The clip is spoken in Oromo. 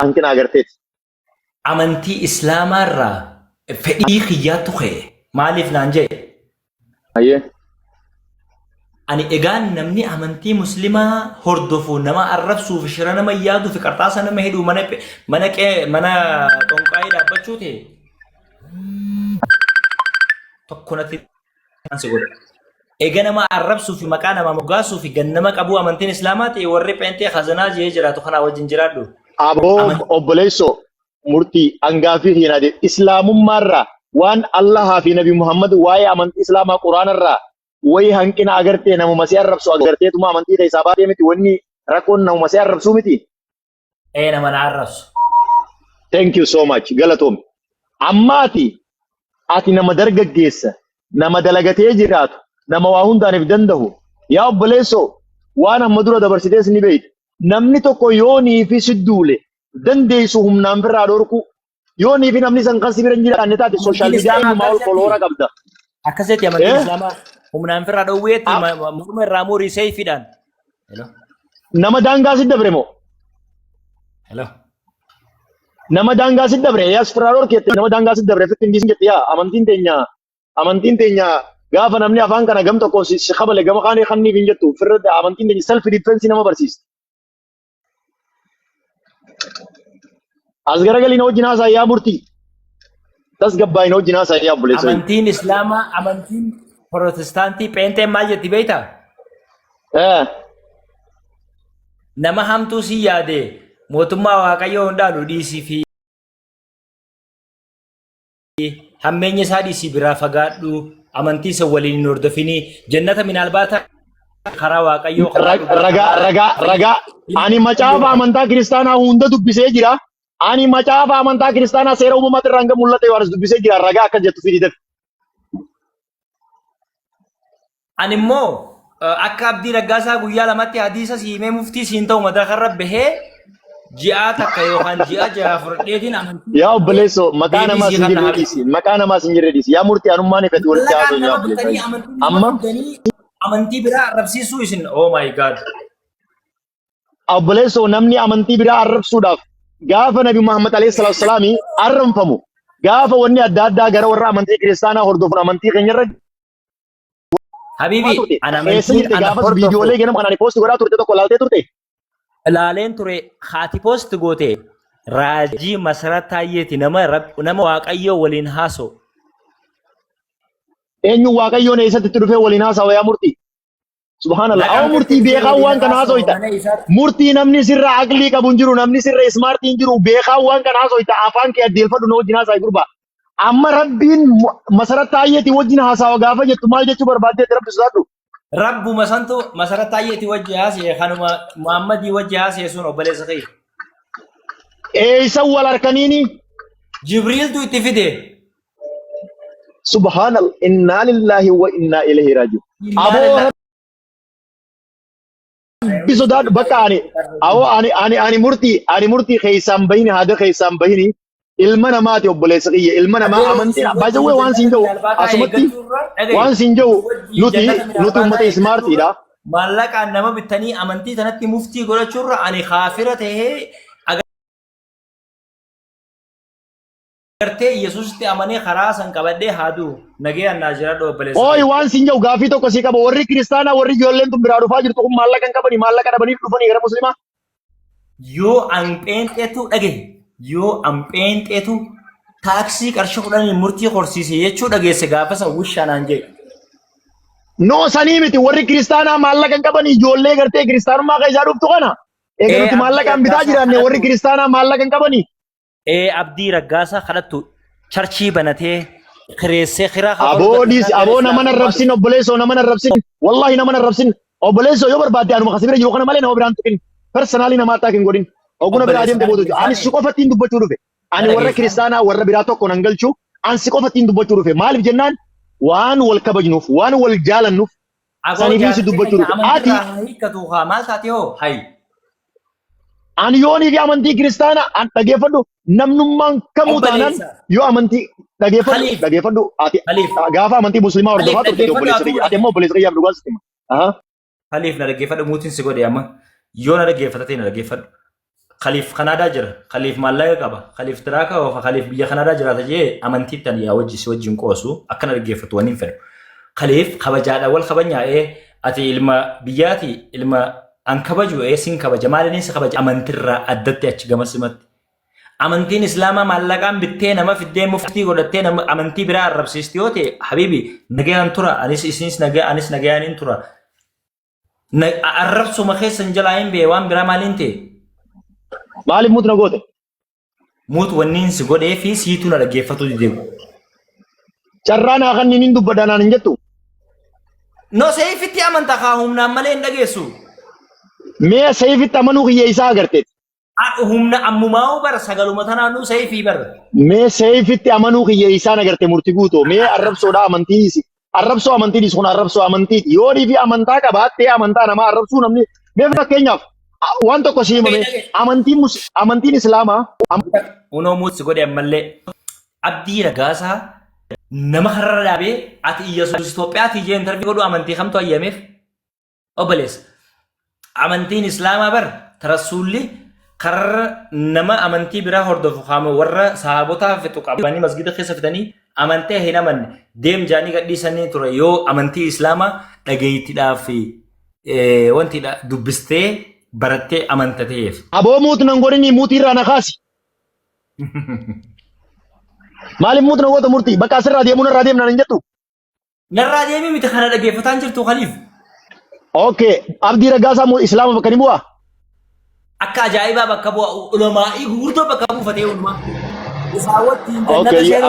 Hanqina agarteeti. Amantii Islaamaa irraa fedhii kiyyaattu ka'e. Maaliif naan jedhe? Hayyee. Ani egaan namni amantii muslimaa hordofu nama arrabsuu fi shira nama yaaduu fi qarxaasa nama hidhuu mana mana qee mana xonqaayii dhaabbachuu ta'e tokko natti si godha. Eega nama arrabsuu fi maqaa namaa moggaasuu fi gannama qabuu amantiin islaamaa ta'e warri pheenxee khazanaa jee jiraatu kanaa wajjin jiraadhu. Aboo obboleessoo murtii angaafii kiyya naa deebi. Islaamummaarraa waan Allahaa fi Nabi Muhammad waa'ee amantii Islaamaa Quraanarraa wayi hanqina agartee namuma si arrabsu agarteetuma amantii keessaa baatee miti wanni rakkoon namuma si arrabsuu miti. Ee nama na arrabsu. Thank you so much. Galatoomi. Amma ati ati nama dargaggeessa, nama dalagatee jiraatu, nama waa hundaan if dandahu. Yaa obboleessoo waan amma dura dabarsitees ni beeyta. Namni tokko yoo niifi si duule dandeessu humnaan firraa dhorkuu. Yoo niifi namni san kan si bira hin jiraanne taate sooshaal Amantiin miidiyaa Islaamaa eenyumaa ol akkas foloora jetti. qabda. Akkas jetti amantiin Eh? Islaamaa humnaan firraa dhowweetti morma irraa murii seeyfiidhaan. Hello. Nama daangaa si dabre moo? Hello. Nama daangaa si dabre yaas firraa dhorkeette nama daangaa si dabre fitti hin dhiisin jette yaa amantiin teenya amantiin teenya gaafa namni afaan kana gam tokkoon si si kabale gama kaanii kanniif hin jettu firra amantiin teenya self defense nama barsiista. As garagalii na wajjin haasaa yaa murtii. Tasgabbaa'ii na wajjin haasaa yaa obboleessa. Amantiin Islaamaa amantiin Protestaantii Pheenxeen maal jetti beektaa? Eh, Nama hamtuu si yaade mootummaa Waaqayyoo hin dhaalu dhiisii fi hammeenya isaa dhiisii biraa fagaadhu amantii isa waliin hin hordofinii jannata minaalbaata karaa Waaqayyoo karaa dhugaa Ragaa karaa ragaa ragaa ani macaafa amantaa kiristaanaa hunda dubbisee jira. Ani macaafa amantaa kiristaanaa seera uumamaatti irraa hanga mul'ata Yohaannis dubbisee jira. Ragaa akkas jettu fidi dafi. Ani immoo akka Abdii Raggaasaa guyyaa lamatti hadiisa si himee muftii siin ta'u madrakarra bahee ji'aa takka yookaan ji'a jaha fudhadheetiin amantii Yaa obboleessoo maqaa deebii namaa sii sin kanna jirre habibi. dhiisi. Maqaa namaa sin jirre dhiisi. Yaa murtii anummaan ifatti walitti Mallaqaan haasofnu yaa nama obboleessa. bittanii amantii nama Amma fidanii amantii biraa arrabsiisuu isin oh my god. Obboleessoo namni amantii biraa arrabsuudhaaf gaafa Nabi Muhammad alayhi salaatu wassalaami arrabfamu gaafa wanni adda addaa gara warra amantii kiristaanaa hordofun amantii keenyarra Habibi turte. ana Eessa amantiin jirte ana gaafas hordofu viidiyoolee ganama kanaan poosti godhaa turte tokko laaltee turte. laaleen ture haati poosti goote raajii Masarat Taayyeeti nama nama Waaqayyoo waliin haasa'u. Eenyu Waaqayyoon eessatti itti dhufee waliin haasawa yaa murtii? Subhaanallah. Awwa Naqamtetti murtii dhufee beekaa waliin waan kana haasa'u haasoyta. mana isaatti. Murtii namni sirra aqlii qabu hin jiru, namni sirra ismaartii hin jiru, beekaa waan kana haasoyta. Afaan kee addeelfadhu na wajjin haasa'i gurbaa. Amma Rabbiin Masarat Taayyeetii wajjin haasawa gaafa jettu maal jechuu barbaaddeetti Rabbi sodaadhu. Rabbuma santu Masarat Taayyeetii wajji haasa'e kanuma Muhammadii wajji haasa'e sun obboleessa kiyya. Eeysan wal harkaniini? Jibriiltu itti fide. Subhaanallah. Innaa lillaahi wa innaa ilayhi raaji'uun. Innaa Aboo lillaahi. Rabbi sodaadhu bakka ani awoo ani ani ani murtii ani murtii keessaan bahini haada keessaan bahini ilma namaati obboleessa kiyya ilma namaa Adeeroo amantiin isin by the wajjin way waan jannata siin jedhu minaalbaataa asumatti eeggachuurra dhagaye waan siin jedhu isin wajjin nuti jannata nuti minaalbaataa ummata eeggachuurra ismaartiidha maallaqaan nama bittanii amantii tanatti muftii godhachuurra ani kaafira tahee agartee Yesuusitti amanee karaa san qabadhee haa du'u. Nagayaan naa jiraadhu obboleessa Ooyi kiyya. waan siin jedhu gaaffii tokko sii qaba warri kiristaanaa warri ijoolleen tun biraa dhufaa jirtu kun maallaqa hin qabanii maallaqa dhabaniif dhufanii gara muslimaa Yoo an pheenxeetu dhagahe yoo an pheenxeetu taaksii qarshii kudhaniin murtii horsiise jechuu dhageesse gaafa san wishaa naan jedhe. No sanii miti warri kiristaanaa maallaqa hin qabanii ijoollee gartee kiristaanummaa keessaa dhuftu kana eega Ee nuti Abdii maallaqaan bitaa Raggaasaa jiraanne warri kadhattu kiristaanaa maallaqa hin qabanii Ee Abdii Raggaasaa kadhattu charchii banatee kireessee kiraa kafaluu Aboo dadhabnaan dhiisi gara aboo nama nan islaamummaa rabsin dhufe. obboleessoo nama nan rabsin wallahi nama nan rabsin obboleessoo yoo barbaadde anuma kasi bira jiru kana malee nama biraan tuqin personally nama attack hin godhin oguna biraa Obboleessa adeemte na booda ani dhageessaani si qofattiin dubbachuu dhufe na ani warra dhageessaa. kiristaanaa warra biraa tokko nan galchu an si qofattiin dubbachuu dhufe maaliif jennaan waan wal kabajnuuf waan wal jaalannuuf Aboo saniifin si jaarsi dubbachuu keenya dhufe amantii ati irraa haa hiikkatu haa maal taate hoo hayi. Ani yoonii fi amantii kiristaanaa an dhageeffadhu namnummaan kamuu taanaan Obboleessa. yoo amantii dhageeffadhu Khaliif. dhageeffadhu ati Khaliif. gaafa amantii musliimaa Khaliif hordofaa turte dhaggeeffadhu obboleessa haa kiyya ati immoo obboleessa kiyyaaf dhugaa sitti hima. Aha. Khaliif na dhaggeeffadhu muutiin si godhe amma yoo na dhaggeeffata ta'e na dhaggeeffadhu. Khaliif Kanaadaa jira, Khaliif maallaqa qaba, Khaliif tiraaka oofa, Khaliif biyya Kanaadaa jiraata jee amantiitti ani yaa wajji si wajjin qoosu akkana dhaggeeffatu waan hin fedhu. Khaliif kabajaadha wal kabajnaa ati ilma biyyaati, ilma an kabaju, sin kabaja. Maaliin si kabaja? Amantirraa addatti achi gama simatti. Amantiin Islaamaa maallaqaan bittee nama fiddee muftii godhattee nama amantii biraa arrabsiisti yoo ta'e, habiibi, nagayaan tura, anis isinis nagaya, anis nagayaan hin tura. Arrabsuma keessan jalaa hin ba'e, waan biraa maaliin ta'e? Maaliif mute na goote? Mute wanniin si godhee fi siitu na dhaggeeffatu dide. Carraa naa kanneen hin dubbadha naan hin jettu. No, seefitti amantaa kaa humnaan malee hin dhageessu. Mee seefitti amanuu kiyya isaa agarteeti. Humna ammumaa'uu bara sagaluma tanaanuu seefii bara. Mee seefitti amanuu kiyya isaan agarte murti guutoo. Mee arrabsoodha amantii dhiisi. Arrabsoo amantii dhiisi, kun arrabsoo amantiiti. Yoo fi amantaa qabaattee amantaa namaa arrabsuu namni mee fakkeenyaaf waan tokko si himame, amantiin Islaamaa Unoo mute si godhe ammallee. Abdii Raggaasaa nama karra dhaabee ati Iyyasuus Itoophiyaatii jee interview godhu amantii kamtu ayyameef? Obboleessa. Amantiin Islaamaa bar tarasuulli karra nama amantii biraa hordofu kaama warra sahaabotaa fixu qabanii masgida keessa fidanii amantee hin amanne deem jaanii gadhiisanii ture. Yoo amantii Islaamaa dhageeytidhaaf fi wantidha dubbistee barattee amanta ta'eef. Aboo, mute nan godhini, mute irraa na kaasi. Maaliif mute na goota murtii? Bakka asirraa deemuu narraa deemnaan hin jettu. Narraa deemii miti, kana dhageeffataan jirtu Khaliif. Okay, Abdii Raggaasaa moo Islaama bakka ni bu'aa? Akka ajaa'ibaa bakka bu'a, ulamaa'ii gurguddoo bakka buufatee ulumaa. Isaa wajjin jannata seenuu.